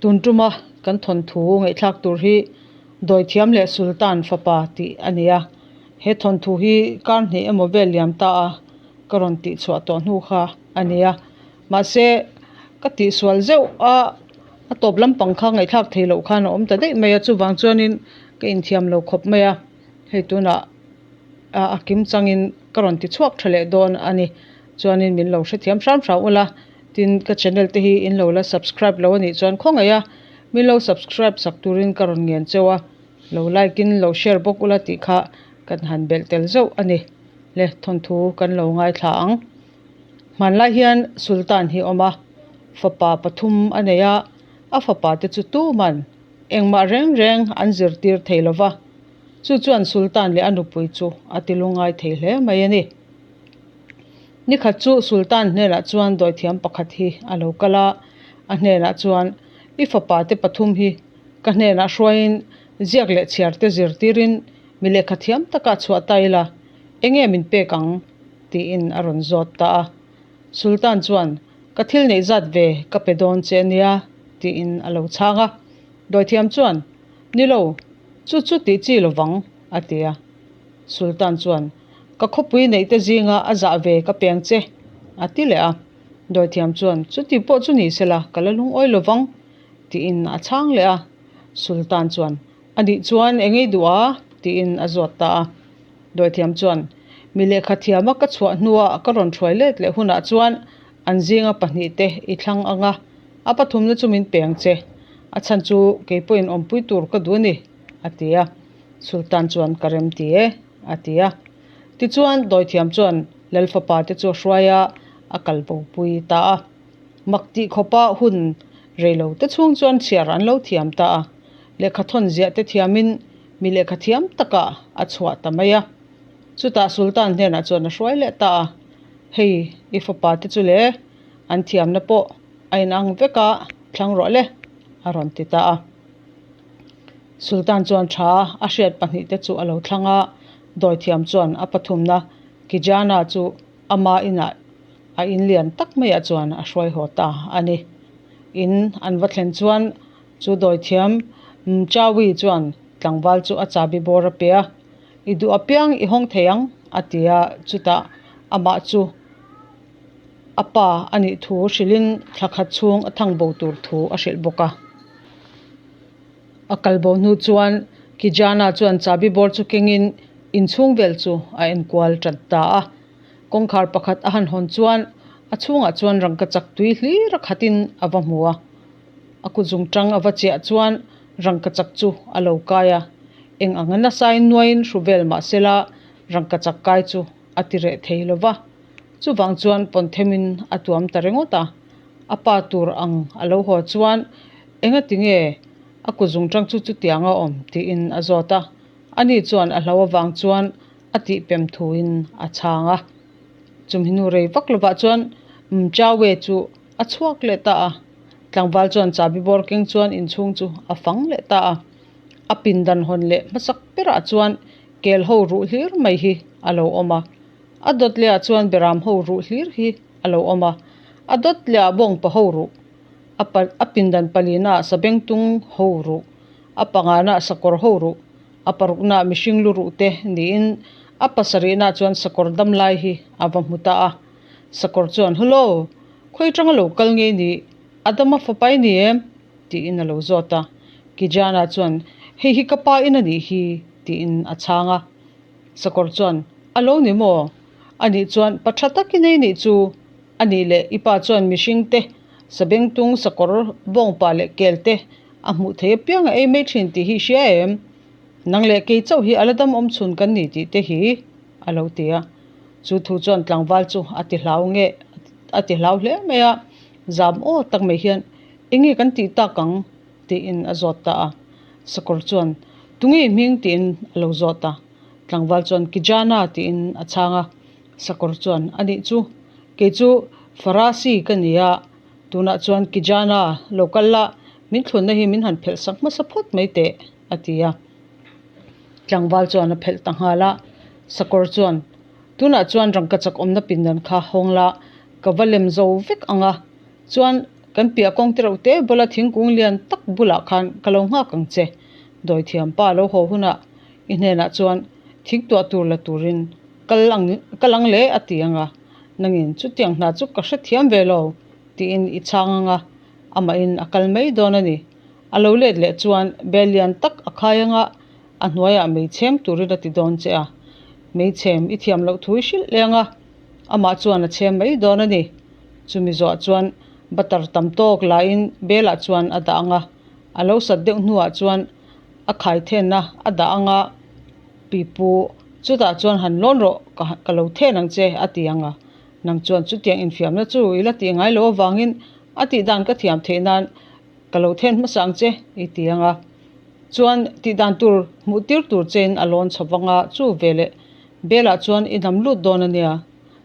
Tun tuma kan thawnthu ngaihthlak tur hi Dawithiam leh Sultan fapa tih a ni a. He thawnthu hi kar hnih emaw vel liam ta a ka rawn tih chhuah tawh hnu kha a ni a. Mahse ka tihsual zeuh a, a tawp lampang kha ngaihthlak theih loh khan a awm ta daih mai a, chuvang chuanin ka inthiam lo khawp mai a. Hei tunah a kim changin ka rawn ti chhuak tha leh dawn a ni. Chuanin min lo hrethiam hram hram ula, tin ka channel te hi in lo la subscribe lo a nih chuan khawngaih a, min lo subscribe sak turin ka rawn ngen cheu a, lo like in lo share bawk ula tih kha kan han belh tel zeuh a ni. Le thawnthu kan lo ngaithla ang. Hmanlai hian Sultan hi a awm a, fapa pathum a nei a, a fapa te chu tuman engmah reng reng an zirtir thei lo va, chu chuan Sultan leh a nupui chu a ti lungngai thei hle mai a ni. Nikhat chu Sultan hnenah chuan dawithiam pakhat hi a lo kal a, a hnenah chuan, I fapa te pathum hi ka hnenah hruaiin ziak leh chhiar te zirtirin mi lehkha thiam takah chhuah ta ila, enge min pek ang? tiin a rawn zawt ta a. Sultan chuan, Ka thil neih zat ve ka pe dawn che ania, tiin a lo chhang a. Dawithiam chuan, Ni lo, chu chu tih chi lovang, a ti a. Sultan chuan, Ka khawpui neih te zinga a zah ve ka peng che, a ti leh a. Dawithiam chuan, Chuti pawh chu ni sela, ka la lungawi lovang, tiin a chhang leh a. Sultan chuan, A nih chuan eng ei duh a? tiin a zawt ta a. Dawithiam chuan, Mi lehkha thiama ka chhuah hnua ka rawn hruai let leh hunah chuan an zinga pahnihte i thlang ang a, a pathumna chu min peng che. A chhan chu kei pawhin awmpui tur ka duh a ni, a ti a. Sultan chuan ka rem ti e, a ti a. Tichuan Dawithiam chuan Lal fapa te chu a hruai a, a kal bopui ta a. Mak tih khawpa hun rei lo te chhung chuan chhiar an lo thiam ta a. Lehkha thawn ziah te thiamin mi lehkha thiam takah a chhuah ta mai a. Chutah Sultan hnenah chuan a hruai leh ta a, Hei i fapa te chu le, an thiamna pawh a inang vek a, thlang rawh le, a rawn ti ta a. Sultan chuan tha a hriat pahnihte chu a lo thlang a, dawithiam chuan a pathumna Kijana chu ama inah a in lian tak maiah chuan a hruai haw ta a ni. In an va thlen chuan chu dawithiam Mchawi chuan tlangval chu a chabi bawr a pe a, I duh apiang i hawng thei ang, a ti a, chutah amah chu a pa a nih thu hrilhin thla khat chhung a thang bo tur thu a hrilh bawk a. A kal bo hnu chuan Kijana chuan chabi bawr chu kengin inchhung vel chu a enkual ṭan ta a. Kawngkhar pakhat a han hawn chuan a chhungah chuan rangkachak tui hlir a khatin a va hmu a. A kutzung ṭang a va chiah chuan rangkachak chu a lo kai a. Eng anga nasain nuaiin hru vel mah sela rangkachak kai chu a ti reh thei lo va. Chuvang chuan pawnthemin a tuam ta ringawt a. A pa tur ang a lo haw chuan Engati nge a kutzung tang chu chutiang a awm? tiin a zawt a. Ani chuan a hlo avang chuan a tih pem thuin a chhang a. Chumi hnu rei vak lovah chuan Mchawe chu a chhuak leh ta a. Tlangval chuan chabi bawr keng chuan inchhung chu a fang leh ta a. A pindan hawn leh hmasak berah chuan kel ho ruh hlir mai hi a lo awm a. A dawt lehah chuan beram ho ruh hlir hi a lo awm a. A dawt lehah bawngpa ho ruh a pa a pindan palinaah sabengtung ho ruh a panganaah sakawr ho ruh a paruknaah mihring lu ruh te niin a pasarihnaah chuan sakawr dam lai hi a va hmu ta a. Sakawr chuan Hello! Khawi atanga lo kal nge ni? Adama fapa i ni em? tiin a lo zawt a. Kijana chuan Hei hi ka pa in a nih hi tiin a chhang a. Sakawr chuan A lo ni maw? A nih chuan pa tha takin ei nih chu. A nih leh i pa chuan mihring te, sabengtung, sakawr, bawngpa leh kel te a hmuh thei apiang a ei mai thin tih hi i hria em? Nang leh kei chauh hi a la dam awm chhun kan ni tih te hi a lo ti a. Chu thu chuan tlangval chu a ti hlau nge a ti hlau hle mai a, zam aw tak mai hian enge kan tih tak ang tiin a zawt ta a. Sakawr chuan tunge i hming tiin a lo zawt a. Tlangval chuan Kijana tiin a chhang a, Sakawr chuan a nih chu, kei chu Farasi ka ni a, tunah chuan Kijana lo kal la, min thlunna hi min han phelh sak hmasa phawt mai teh a ti a. Tlangval chuan a phelh ta nghal a, Sakawr chuan tunah chuan rangkachak awmna pindan kha hawng la, ka va lem zo vek ang a, chuan. Kan piah kawng te reuh te bula thingkung lian tak bulah khan ka lo nghak ang che. Dawithiam pa lo haw hunah i hnenah chuan thingtuah tur la turin kal ang kal ang le a ti ang a, nangin chutiang hna chu ka hrethiam ve lo tiin i chhang ang a, amahin a kal mai dawn a ni. A lo let leh chuan bel lian tak a khai ang a, a hnuaiah mei chhem turin a ti dawn che a, mei chhem i thiam loh thu i hrilh leng a, amah chuan a chhem mai dawn a ni. Chumi zawh chuan butter tam tawk lain belah chuan a dah ang a, a lo sat deuh hnuah chuan a khai thenna a dah ang a, Pipu, chutah chuan han lawn rawh, ka ka lo then ang che, a ti ang a. Nang chuan chutiang infiamna chu i la tih ngai loh avangin a tih dan ka thiam theih nan ka lo then hmasa ang che, i ti ang a. Chuan tih dan tur hmuh tir tur chein a lawn chho vang a, chu veleh belah chuan i nam lut dawn a nia.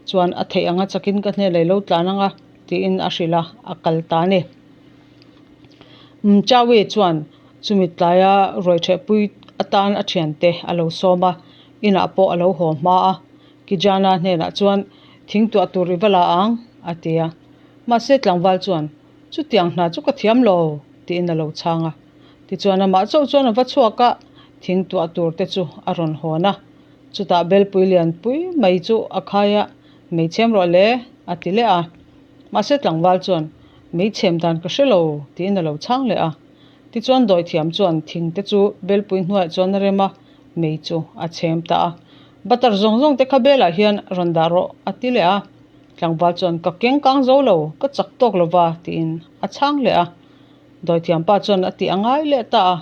Chuan a theih anga chakin ka hnenah i lo tlan ang a, tiin a hrilh a, a kal ta a ni. Mchawi chuan chumi tlaia ruaithehpui atan a thiante a lo sawm a, inah pawh a lo haw hma a. Kijana hnenah chuan thingtuah tur i va la ang, a ti a. Mahse tlangval chuan, Chutiang hna chu ka thiam lo, tiin a lo chhang a. Tichuan amah chauh chuan a va chhuak a, thingtuah tur te chu a rawn hawn a. Chutah belpui lianpui mai chu a khai a, Mei chhem rawh le, a ti leh a. Mahse tlangval chuan, Mei chhem dan ka hre lo, tiin a lo chhang leh a. Tichuan dawithiam chuan thing te chu belpui hnuaiah chuan a rem a, mei chu a chhem ta a. Butter zawng zawng te kha belah hian rawn dah rawh, a ti leh a. Tlangval chuan, Ka keng kang zo lo, ka chak tawk lo va, tiin a chhang leh a. Dawithiam pa chuan a tih a ngai leh ta a.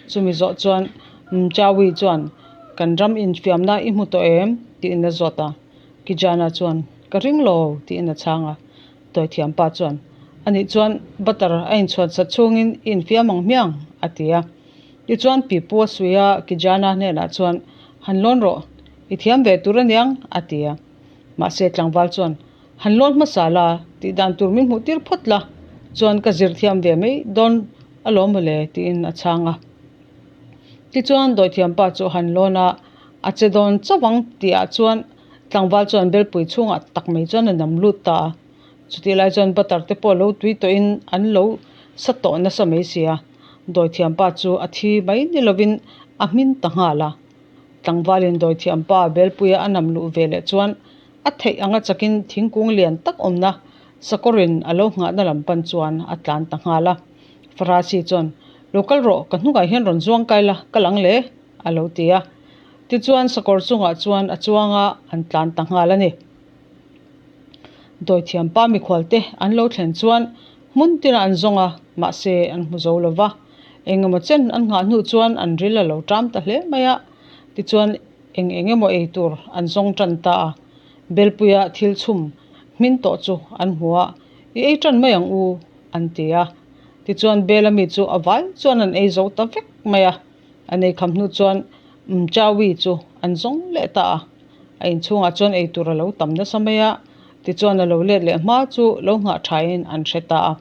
Chumi zawh chuan Mchawi chuan, Kan ram infiamna i hmu tawh em? tiin a zawt a. Kijana chuan, Ka ring lo, tiin a chhang a. Dawithiam pa chuan, Anih chuan butter a inchhuan sat chhungin i infiam ang hmiang, a ti a. Tichuan pipu a suih a, Kijana hnenah chuan, Han lawn rawh, i thiam ve tur aniang, a ti a. Mahse tlangval chuan, Han lawn hmasa la, tih dan tur min hmuh tir phawt la, chuan ka zir thiam ve mai dawn alawm mawle, tiin a chhang a. Tichuan dawithiam pa chu han lawn a, a che dawn chauh ang tihah chuan tlangval chuan belpui chhungah tak mai chuan a nam lut ta a. Chutih lai chuan butter te pawh lo tui tawhin an lo sa tawh nasa mai si a, dawithiam pa chu a thi mai ni lovin a hmin ta nghal a. Tlangvalin dawithiam pa belpuia a nam luh ve leh chuan a theih anga chakin thingkung lian tak awmna sakawrin a lo nghahna lam pan chuan a tlan ta nghal a. Farasi chuan, Lo kal rawh, ka hnungah hian rawn zuang kai la, kal ang le, a lo ti a. Tichuan sakawr chungah chuan a chuang a, an tlan ta nghal a ni. Dawithiam pa mikhualte an lo thlen chuan hmun tinah an zawng a, mahse an hmu zo lo va. Engemaw chen an nghah hnu chuan an ril a lo ṭam ta hle mai a, tichuan eng eng emaw ei tur an zawng ṭan ta a. Belpuia thil chhum hmin tawh chu an hmu a, I ei ṭan mai ang u, an ti a. Tichuan Bela mi chu a vai chuan an ei zo ta vek mai a. An ei kham hnu chuan Mchawi chu an zawng leh ta a. A inchhungah chuan ei tur a lo tam nasa mai a, tichuan a lo let leh hma chu lo nghah thain an hre ta a.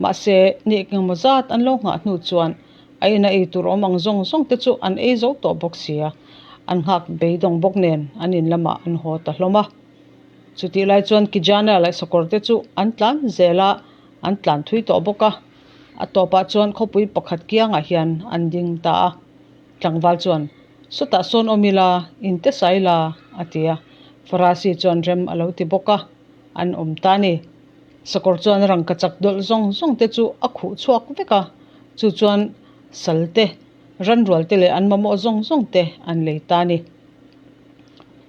Mahse, ni engemaw zat an lo nghah hnu chuan a ina ei tur awm ang zawng zawng te chu an ei zo tawh bawk si a, an nghak beidawng bawk nen an in lamah an haw ta hlawm a. Chutih lai chuan Kijana leh sakawr te chu an tlan zel a, an tlan thui tawh bawk a. A tawpah chuan khawpui pakhat kiangah hian an ding ta a. Tlangval chuan, Sawtah sawn awm ila, inte sa ila, a ti a. Farasi chuan rem a lo ti bawk a, an awm ta a ni. Sakawr chuan rangkachak dawlh zawng zawng te chu a khuh chhuak vek a, chu chuan sal te, ranrual te leh an mamawh zawng zawng te an lei ta a ni.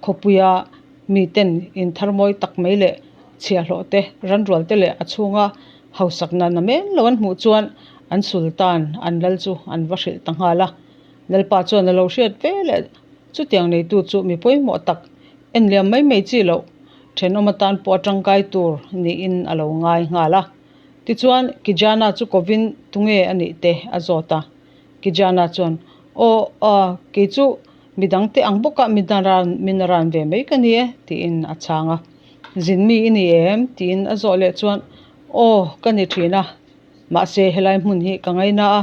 Khawpuia miten inthar mawi tak mai leh chhiahhlawh te, ranrual te leh a chhunga hausakna na men lo an hmuh chuan an sultan an lal chu an va hrilh ta nghal a. Lalpa chuan a lo hriat ve leh chutiang neitu chu mi pawimawh tak en liam mai mai chi loh thenawm atan pawh a tangkai tur niin a lo ngai nghal a. Tichuan Kijana chu kovin tunge a nih te a zawt a. Kijana chuan, Aw, aw, kei chu Midangte ang bawkah mi naran mi naran ve mai ka ni e, tiin a chhang a. Zin mi i ni em? tiin a zawh leh chuan, Aw, ka ni thin a. Mahse, helai hmun hi ka ngaina a,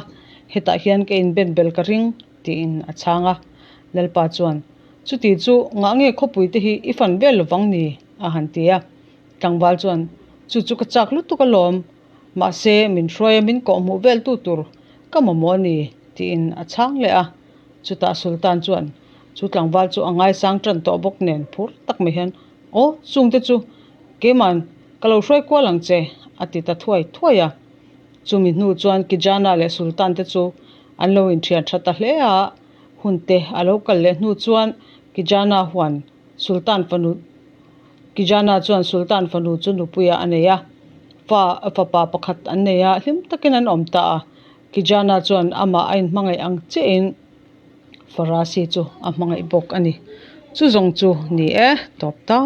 hetah hian ka inben bel ka ring, tiin a chhang a. Lalpa chuan, Chuti chu ngah nge khawpui te hi i fan vel lovang ni? a han ti a. Tlangval chuan, Chu chu ka chak lutuk alawm. Mahse, min hruaia min kawhhmuh veltu tur ka mamawh a ni, tiin a chhang leh a. Chutah Sultan chuan chu tlangval chu a ngaisang tan tawh bawk nen phur tak mai hian, Aw, chungte chu keiman ka lo hruai kual ang che, a ti ta thuai thuai a. Chumi hnu chuan Kijana leh Sultan te chu an lo inthian tha ta hle a, hunte a lo kal leh hnu chuan Kijana huan Sultan fanu Kijana chuan Sultan fanu chu nupuia a nei a, fa fapa pakhat an nei a, hlim takin an awm ta a. Kijana chuan amah a inhmangaih ang chiahin Farasi chu a hmangaih bawk a ni. Chu zawng chu ni e, tawp ta.